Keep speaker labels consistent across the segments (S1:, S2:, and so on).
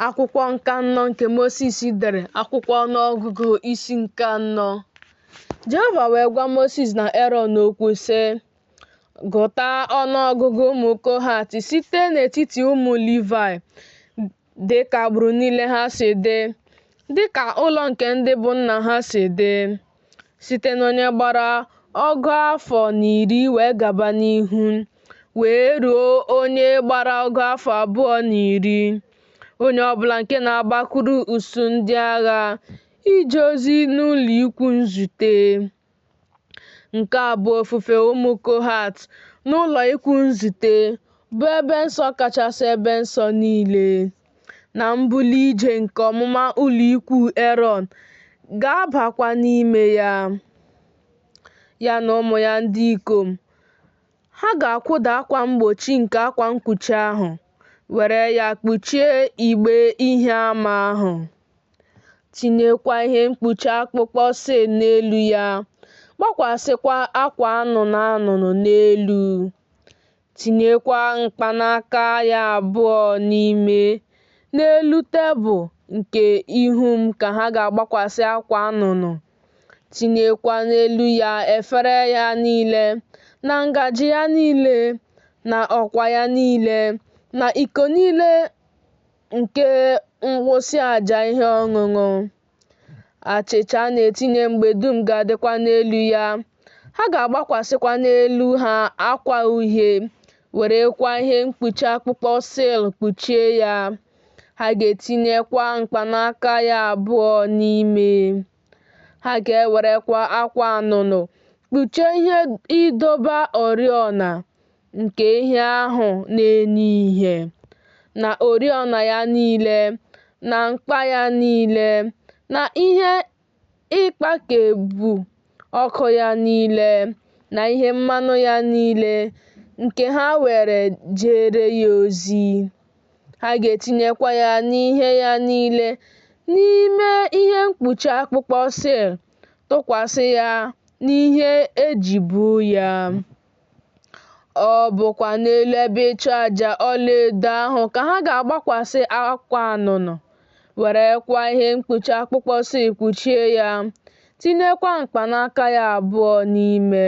S1: Akwụkwọ nke anọ nke Mosis dere, akwụkwọ ọnụọgụgụ isi nke anọ. Jehova wee gwa Mosis na Erọn okwu sị, Gụta ọnụọgụgụ ụmụ Kohat site n'etiti ụmụ Livaị, dị ka agbụrụ niile ha si dị, dị ka ụlọ nke ndị bụ nna ha si dị, site n'onye gbara ọgụ afọ na iri wee gaba n'ihu, wee ruo onye gbara ọgụ afọ abụọ na iri, onye ọ bụla nke na-agbakwuru usuu ndị agha ije ozi n'ụlọikwuu nzute. Nke a bụ ofufe ụmụ Kohat n'ụlọikwuu nzute, bụ ebe nsọ kachasị ebe nsọ niile. Na mbuli ije nke ọmụma ụlọikwuu Erọn ga-abakwa n'ime ya, ya na ụmụ ya ndị ikom. Ha ga-akwụda akwa mgbochi nke akwa mkpuchi ahụ, were ya kpuchie igbe ihe ama ahụ, tinyekwa ihe mkpuchi akpụkpọ sil n'elu ya, gbakwasịkwa akwa anụnụ anụnụ n'elu, tinyekwa mkpanaka ya abụọ n'ime. N'elu tebụl nke ihu m ka ha ga-agbakwasị akwa anụnụ, tinyekwa n'elu ya efere ya niile, na ngaji ya niile, na ọkwa ya niile, na iko niile nke mwụsị aja ihe ọṅụṅụ. Achịcha a na-etinye mgbe dum ga-adịkwa n'elu ya. Ha ga-agbakwasịkwa n'elu ha akwa uhie, werekwa ihe mkpuchi akpụkpọ sil kpuchie ya. Ha ga-etinyekwa mkpanaka ya abụọ n'ime. Ha ga-ewerekwa akwa anụnụ kpuchie ihe ịdọba oriọna nke ihe ahụ na-enye ìhè, na oriọna ya niile, na mkpa ya niile, na ihe ịkpakebu ọkụ ya niile, na ihe mmanụ ya niile, nke ha were jeere ya ozi. Ha ga-etinyekwa ya n'ihe ya niile n'ime ihe mkpuchi akpụkpọ sil, tụkwasị ya n'ihe e ji buo ya. Ọ bụkwa n'elu ebe ịchụ aja ọlaedo ahụ ka ha ga-agbakwasị akwa anụnụ, werekwa ihe mkpuchi akpụkpọ sil kpuchie ya, tinyekwa mkpanaka ya abụọ n'ime.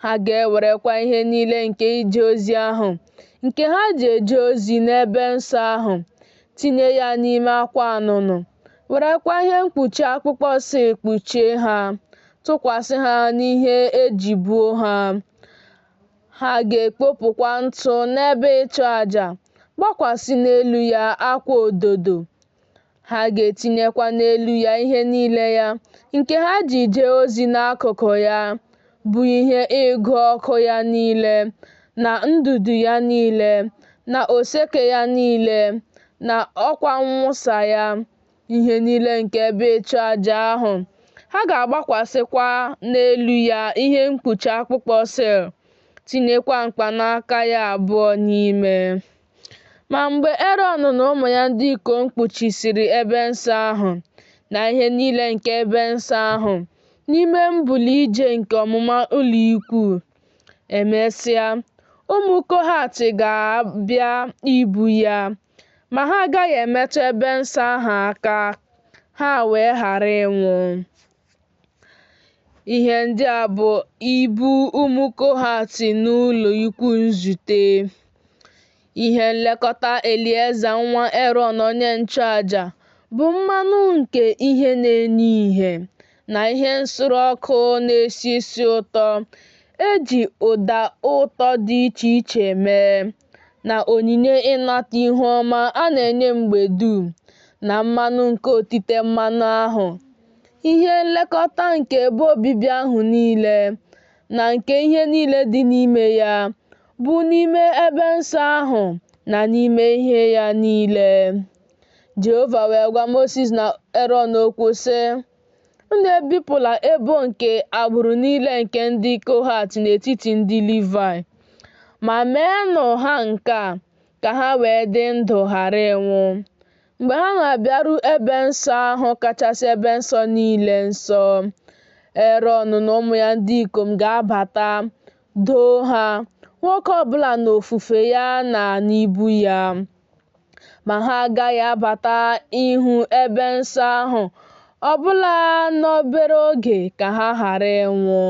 S1: Ha ga-ewerekwa ihe niile nke ije ozi ahụ, nke ha ji eje ozi n'ebe nsọ ahụ, tinye ya n'ime akwa anụnụ, werekwa ihe mkpuchi akpụkpọ sil kpuchie ha, tụkwasị ha n'ihe e ji buo ha. Ha ga-ekpopụkwa ntụ n'ebe ịchụ aja, gbakwasị n'elu ya akwa ododo. Ha ga-etinyekwa n'elu ya ihe niile ya, nke ha ji jee ozi n'akụkụ ya, bụ ihe ịgụ ọkụ ya niile, na ndụdụ ya niile, na oseke ya niile, na ọkwa mwụsa ya, ihe niile nke ebe ịchụ aja ahụ. Ha ga-agbakwasịkwa n'elu ya ihe mkpuchi akpụkpọ sil, tinyekwa mkpanaka ya abụọ n'ime. Ma mgbe Erọn na ụmụ ya ndị ikom kpuchisịrị ebe nsọ ahụ, na ihe niile nke ebe nsọ ahụ, n'ime mbuli ije nke ọmụma ụlọikwuu, emesịa, ụmụ Kohat ga-abịa ibu ya, ma ha agaghị emetụ ebe nsọ ahụ aka, ha wee ghara ịnwụ. Ihe ndị a bụ ibu ụmụ Kohat n'ụlọ ikwu nzute. Ihe nlekọta Elieza nwa Erọn onye nchụaja bụ mmanụ nke ihe na-enye ìhè na ihe nsure ọkụ na-esi isi ụtọ e ji ụda ụtọ dị iche iche mee, na onyinye ịnata ihu ọma a na-enye mgbe dum, na mmanụ nke otite mmanụ ahụ, ihe nlekọta nke ebe obibi ahụ niile, na nke ihe niile dị n'ime ya, bụ n'ime ebe nsọ ahụ na n'ime ihe ya niile. Jehova wee gwa Mosis na Erọn okwu sị, Unu ebipụla ebo nke agbụrụ niile nke ndị Kohat n'etiti ndị Livaị, ma meenụ ha nke a, ka ha wee dị ndụ ghara ịnwụ. Mgbe ha na-abịaru ebe nsọ ahụ kachasị ebe nsọ niile nsọ, Erọn na ụmụ ya ndị ikom ga-abata, doo ha, nwoke ọbụla n'ofufe ya na n'ibu ya. Ma ha agaghị abata ihu ebe nsọ ahụ ọbụna n'obere oge ka ha ghara ịnwụ.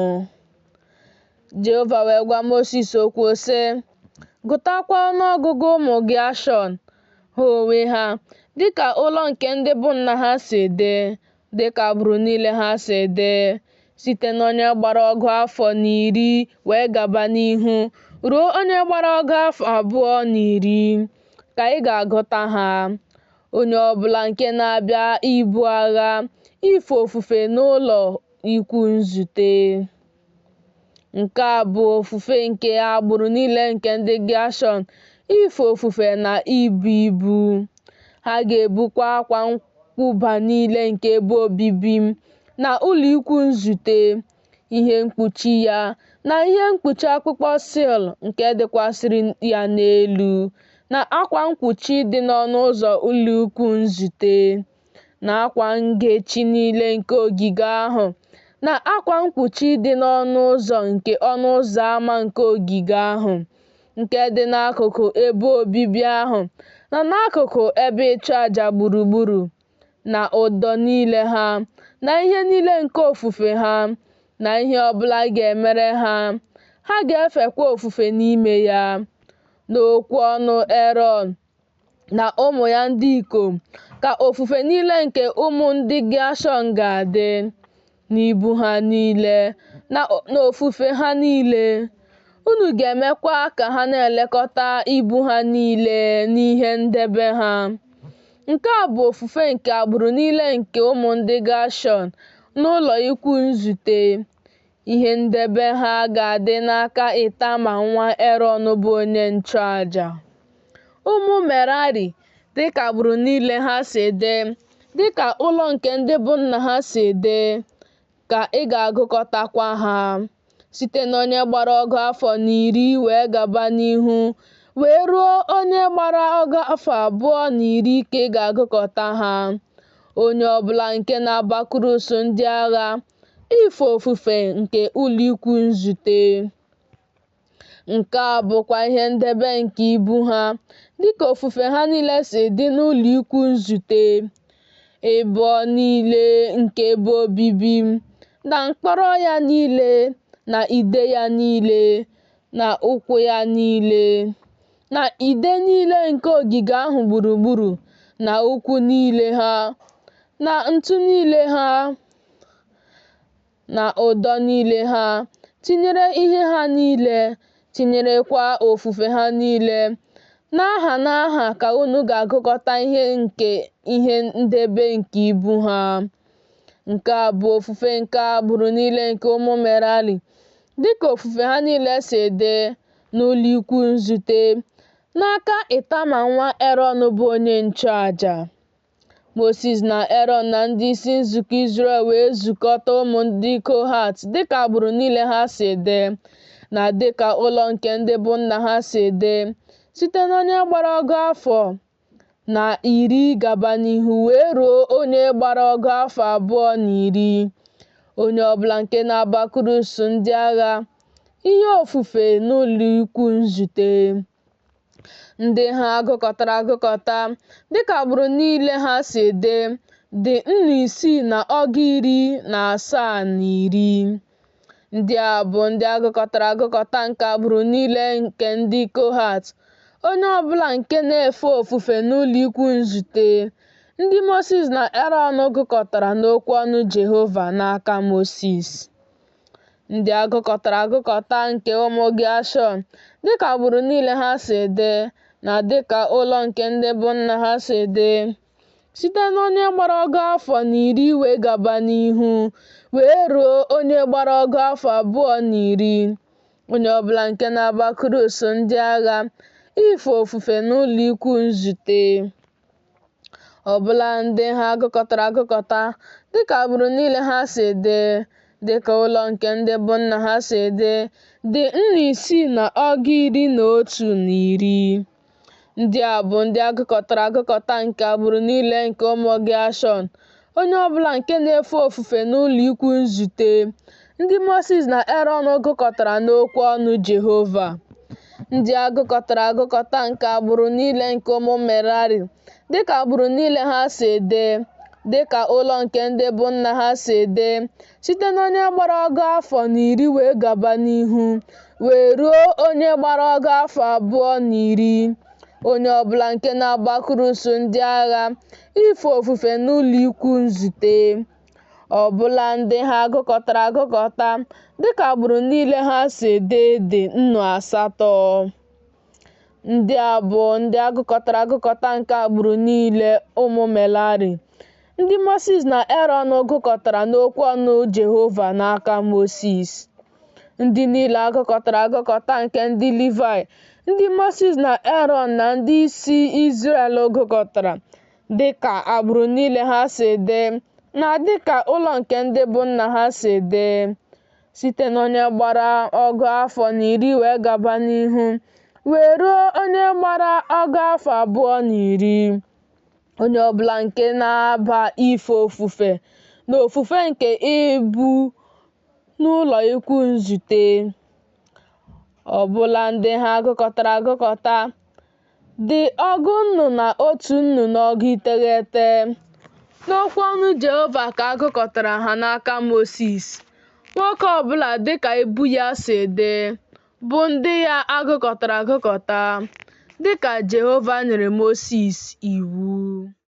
S1: Jehova wee gwa Mosis okwu sị, Gụtakwa ọnụọgụgụ ụmụ Geshọn, ha onwe ha, dịka ụlọ nke ndị bụ nna ha si dị, dịka agbụrụ niile ha si dị, site n'onye gbara ọgụ afọ na iri wee gaba n'ihu ruo onye gbara ọgụ afọ abụọ na iri, ka ị ga-agụta ha. Onye ọ bụla nke na-abịa ibu agha ife ofufe n'ụlọ ikwu nzute. Nke a bụ ofufe nke agbụrụ niile nke ndị Geshọn, ife ofufe na ibu ibu. Ha ga-ebukwa akwa nkwụba niile nke ebe obibi na ụlọ ikwu nzute, ihe mkpuchi ya na ihe mkpuchi akpụkpọ sil nke dịkwasịrị ya n'elu, na akwa mkpuchi dị n'ọnụ ụzọ ụlọ ikwu nzute, na akwa ngechi niile nke ogige ahụ, na akwa mkpuchi dị n'ọnụ ụzọ nke ọnụ ụzọ ama nke ogige ahụ, nke dị n'akụkụ ebe obibi ahụ na n'akụkụ ebe ịchụaja gburugburu, na ụdọ niile ha, na ihe niile nke ofufe ha, na ihe ọbụla a ga-emere ha, ha ga-efekwa ofufe n'ime ya. N'okwu ọnụ Erọn na ụmụ ya ndị ikom ka ofufe niile nke ụmụ ndị Geshọn ga-adị, n'ibu ha niile na n'ofufe ha niile. Unu ga-emekwa ka ha na-elekọta ibu ha niile n'ihe ndebe ha. Nke a bụ ofufe nke agbụrụ niile nke ụmụ ndị Geshọn n'ụlọ ikwu nzute. Ihe ndebe ha ga-adị n'aka Itama nwa Erọn bụ onye nchụaja. Ụmụ Merari, dịka agbụrụ niile ha si dị, dịka ụlọ nke ndị bụ nna ha si dị, ka ị ga-agụkọtakwa ha, site n'onye gbara ọgụ afọ na iri wee gaba n'ihu, wee ruo onye gbara ọgụ afọ abụọ na iri ka ị ga-agụkọta ha, onye ọbụla nke na-abakwuru usuu ndị agha, ife ofufe nke ụlọ ikwu nzute. Nke a bụkwa ihe ndebe nke ibu ha, dịka ofufe ha niile si dị n'ụlọ ikwu nzute, ibo niile nke ebe obibi, na mkpọrọ ya niile, na ide ya niile, na ụkwụ ya niile, na ide niile nke ogige ahụ gburugburu, na ụkwụ niile ha, na ntu niile ha, na ụdọ niile ha, tinyere ihe ha niile, tinyerekwa ofufe ha niile. N'aha n'aha ka unu ga-agụkọta ihe nke ihe ndebe nke ibu ha. Nke a bụ ofufe nke agbụrụ niile nke ụmụ Merari, dịka ofufe ha niile si dị n'ụlọ ikwu nzute, n'aka Itama nwa Erọn bụ onye nchụaja. Mosis na Erọn na ndị isi nzukọ Izrel wee zukọta ụmụ ndị Kohat dịka agbụrụ niile ha si dị, na dịka ụlọ nke ndị bụ nna ha si dị, site n'onye gbara ọgụ afọ na iri gaba n'ihu wee ruo onye gbara ọgụ afọ abụọ na iri, onye ọbụla nke na-abakwuru usuu ndị agha, ihe ofufe n'ụlọ ikwu nzute. Ndị ha gụkọtara agụkọta, dịka agbụrụ niile ha si dị, dị nnu isii na ọgụ iri na asaa na iri. Ndị a bụ ndị a gụkọtara agụkọta nke agbụrụ niile nke ndị Kohat, onye ọbụla nke na-efe ofufe n'ụlọ ikwu nzute, ndị Mosis na Erọn gụkọtara n'okwu ọnụ Jehova n'aka Mosis. Ndị a gụkọtara agụkọta nke ụmụ Geshọn, dịka agbụrụ niile ha si dị, na dịka ụlọ nke ndị bụ nna ha si dị, site n'onye gbara ọgụ afọ na iri wee gaba n'ihu, wee ruo onye gbara ọgụ afọ abụọ na iri, onye ọbụla nke na-abakwuru usuu ndị agha, ife ofufe n'ụlọ ikwu nzute. Ọbụla ndị ha gụkọtara agụkọta, dịka agbụrụ niile ha si dị, dịka ụlọ nke ndị bụ nna ha si dị, dị nnu isii na ọgụ iri na otu na iri. Ndị a bụ ndị a gụkọtara agụkọta nke agbụrụ niile nke ụmụ Geshọn, onye ọbụla nke na-efe ofufe n'ụlọ ikwu nzute, ndị Mosis na Erọn gụkọtara n'okwu ọnụ Jehova. Ndị a gụkọtara agụkọta nke agbụrụ niile nke ụmụ Merari, dịka agbụrụ niile ha si dị, dịka ụlọ nke ndị bụ nna ha si dị, site n'onye gbara ọgụ afọ na iri wee gaba n'ihu, wee ruo onye gbara ọgụ afọ abụọ na iri, onye ọbụla nke na-abakwuru usuu ndị agha ife ofufe n'ụlọikwuu nzute. Ọbụla ndị ha gụkọtara agụkọta dịka agbụrụ niile ha si dị dị 800. Ndị a bụ ndị a gụkọtara agụkọta nke agbụrụ niile ụmụ Merari, ndị Mosis na Erọn gụkọtara n'okwu ọnụ Jehova n'aka Mosis. Ndị niile a gụkọtara agụkọta nke ndị Livaị, ndị Mosis na Erọn na ndị isi Izrel gụkọtara, dị ka agbụrụ niile ha si dị na dị ka ụlọ nke ndị bụ nna ha si dị, site n'onye gbara ọgụ afọ na iri wee gaba n'ihu, wee ruo onye gbara ọgụ afọ abụọ na iri, onye ọbụla nke na-aba ife ofufe n'ofufe nke ibu n'ụlọ ikwu nzute. Ọbụla ndị ha gụkọtara agụkọta dị 119. N'okwu ọnụ Jehova ka a gụkọtara ha n'aka Mosis, nwoke ọbụla dịka ibu ya si dị, bụ ndị ya a gụkọtara agụkọta, dịka Jehova nyere Mosis iwu.